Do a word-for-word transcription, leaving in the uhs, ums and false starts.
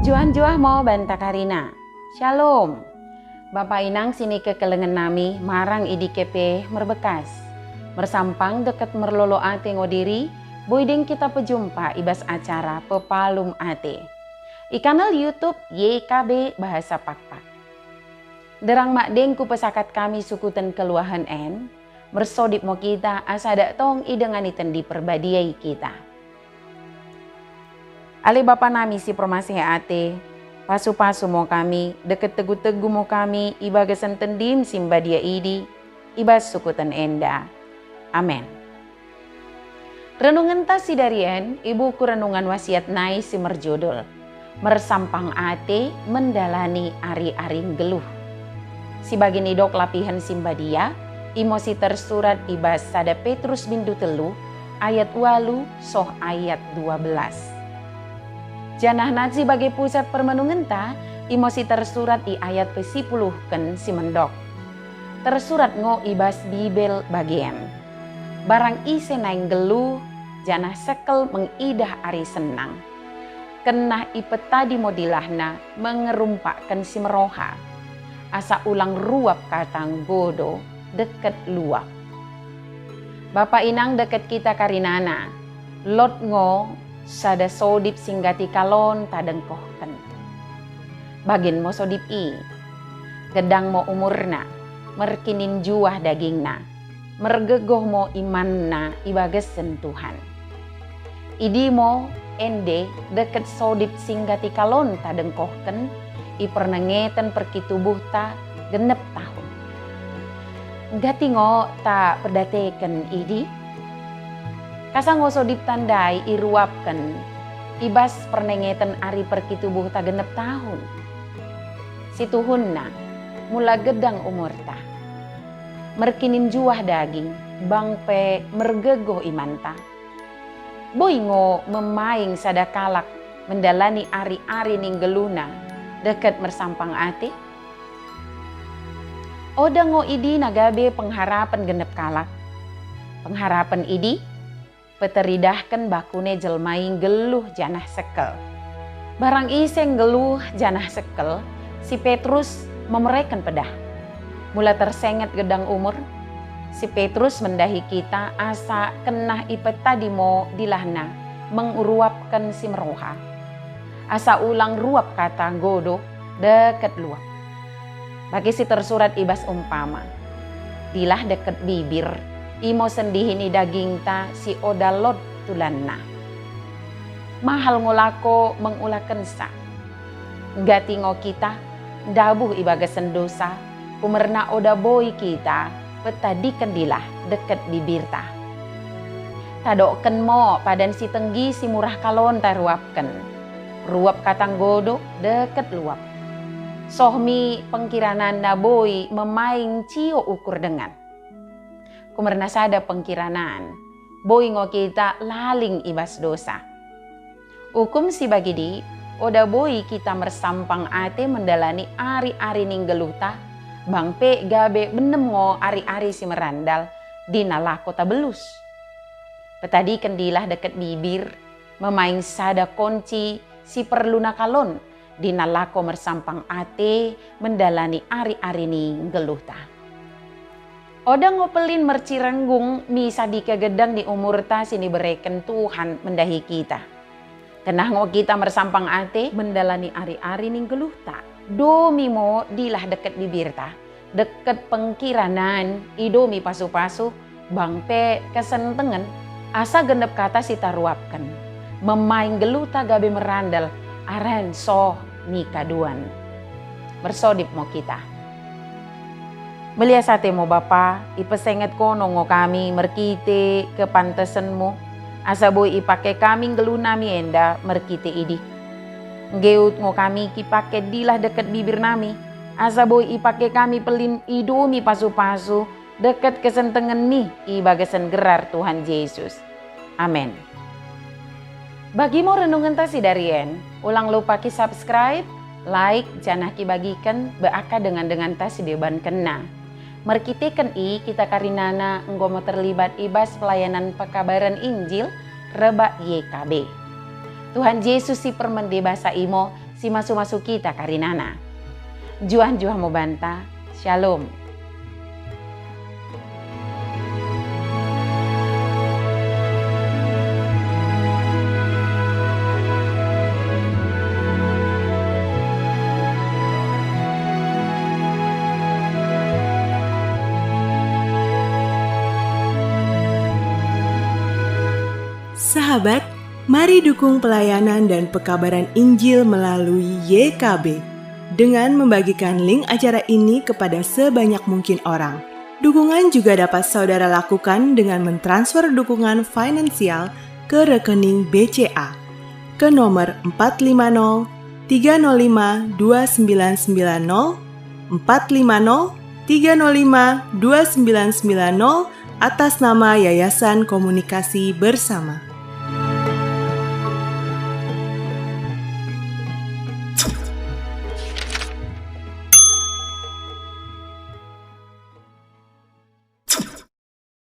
Njuah-njuah mo banta karina. Syalom. Bapa inang sinikekelengen nami marang i dike pe merbekas. Mersampang dekket merlolo ate ngo diri, boi deng kita pejumpa i bas acara Pepalum Ate i kanal YouTube Y K B Bahasa Pakpak. Nderrang madeng kupesakat kami sukuten kelluahen en, mersodip mo kita asa dak tong idengani Tendi Perbadia i kita. Ale Bapa nami si permaseh ate, pasu-pasu mo kami, dekket tegu-tegu mo kami i bagasen Tendim si mbadia idi, i bas sukuten enda. Amen. Renungenta sidari en i buku Renungan Wasiat nai si merjudul Mersampang Ate Mendalani Ari-ari Nggelluh. Si bagi nidok lapihen si mbadia, imo si tersurat i bas sada Petrus bindu tellu ayat walu soh ayat dua belas. Janah nat si bage pusat permenungenta, imo si tersurat i ayat pesipuluhken si mendok. Tersurat ngo i bas Bibel bagen. Barang ise naing nggelluh, janah sekkel mengidah ari sennang. Kennah ipetadi mo dilahna mengerumpakken si meroha. Asa ulang ruap kata nggodo dekket luap. Bapa inang dekket kita karinana, lot ngo sada sodip si nggati kalon tadengkohken. Bagen mo sodip i. Geddang mo umurna, merkinin njuah dagingna, mergegoh mo imanna i bagasen Tuhan. Idi mo ende dekket sodip si nggati kalon tadengkohken i pernengeten perkitubuhta gennep tahun. Nggati ngo taperdateken idi? Kasa ngo sodipta ndai iruapken i bas pernengeten ari perkitubuhta gennep tahun? Situhunna, mula geddang umurta, merkinin njuah daging, bang pe mergegoh imanta, boi ngo memaing sada kalak mendalani ari-ari ni nggelluhna dekket mersampang ate? Oda ngo idina gabe pengharapen gennep kalak. Pengharapen idi peteridahken bakune jelma i nggelluh janah sekkel. Barang ise nggelluh janah sekkel, si Petrus memereken pedah. Mula tersenget geddang umur, si Petrus mendahi kita asa kennah ipetadi mo dilahna menguruapken si meroha. Asa ulang ruap kata nggodo dekket luap. Bage si tersurat i bas umpama, dilah dekket bibir, imo sendihi ni dagingta si oda lot tulanna. Mahal ngo lako mengulakensa. Nggati ngo kita ndabuh i bagasen dosa, kumerna oda boi kita petadiken dilah dekket bibirta. Tadokken mo padan si tenggi si murah kalon taruapken. Ruap kata nggodo dekket luap. Soh mi pengkirananna boi memaing cio ukur dengan. Kumerna sada pengkiranan, boi ngo kita laling i bas dosa. Ukum si bagidi, oda boi kita mersampang ate mendalani ari-ari ni nggelluhta, bang pe gabe bennem ngo ari-ari si merandal, dina lako tabellus. Petadiken dilah dekket bibir, memaing sada konci si perluna kalon, dina lako mersampang ate mendalani ari-ari ni nggelluhta. Oda ngo pellin mercirenggung mi sadike geddang ni umurta si nibereken Tuhan mendahi kita. Kennah ngo kita mersampang ate mendalani ari-ari ni nggelluhta. Domi mo dilah dekket bibirta, dekket pengkiranan, idomi pasu-pasu, bang pe kesentengen, asa gennep kata si taruapken, memaing nggelluhta gabe merandal, aren soh mi kaduan. Mersodip mo kita. Melias ate mo Bapa, ipesenget kono ngo kami merkite kepantesenmu, asa boi ipake kami nggelluh nami enda merkite idi. Nggeut ngo kami kipake dilah dekket bibir nami, asa boi ipake kami pellin idomi pasu-pasu dekket kesentengen mi i bagasen gerar Tuhan Jesus. Amen. Bagi mo renungenta sidarien, ulang lupa ki-subscribe, like, janah kibagiken bak dengan-denganta sidebankenna. Merkiteken i kita karinana enggo mo terlibat i bas pelayanan pekabaren Injil rebbak Y K B. Tuhan Jesus sipermende basa i mo simasu-masu kita karinana. Njuah-njuah mo banta. Shalom. Sahabat, mari dukung pelayanan dan pekabaran Injil melalui Y K B dengan membagikan link acara ini kepada sebanyak mungkin orang. Dukungan juga dapat saudara lakukan dengan mentransfer dukungan finansial ke rekening B C A ke nomor empat lima nol tiga nol lima dua sembilan sembilan nol, empat lima nol tiga nol lima dua sembilan sembilan nol, atas nama Yayasan Komunikasi Bersama.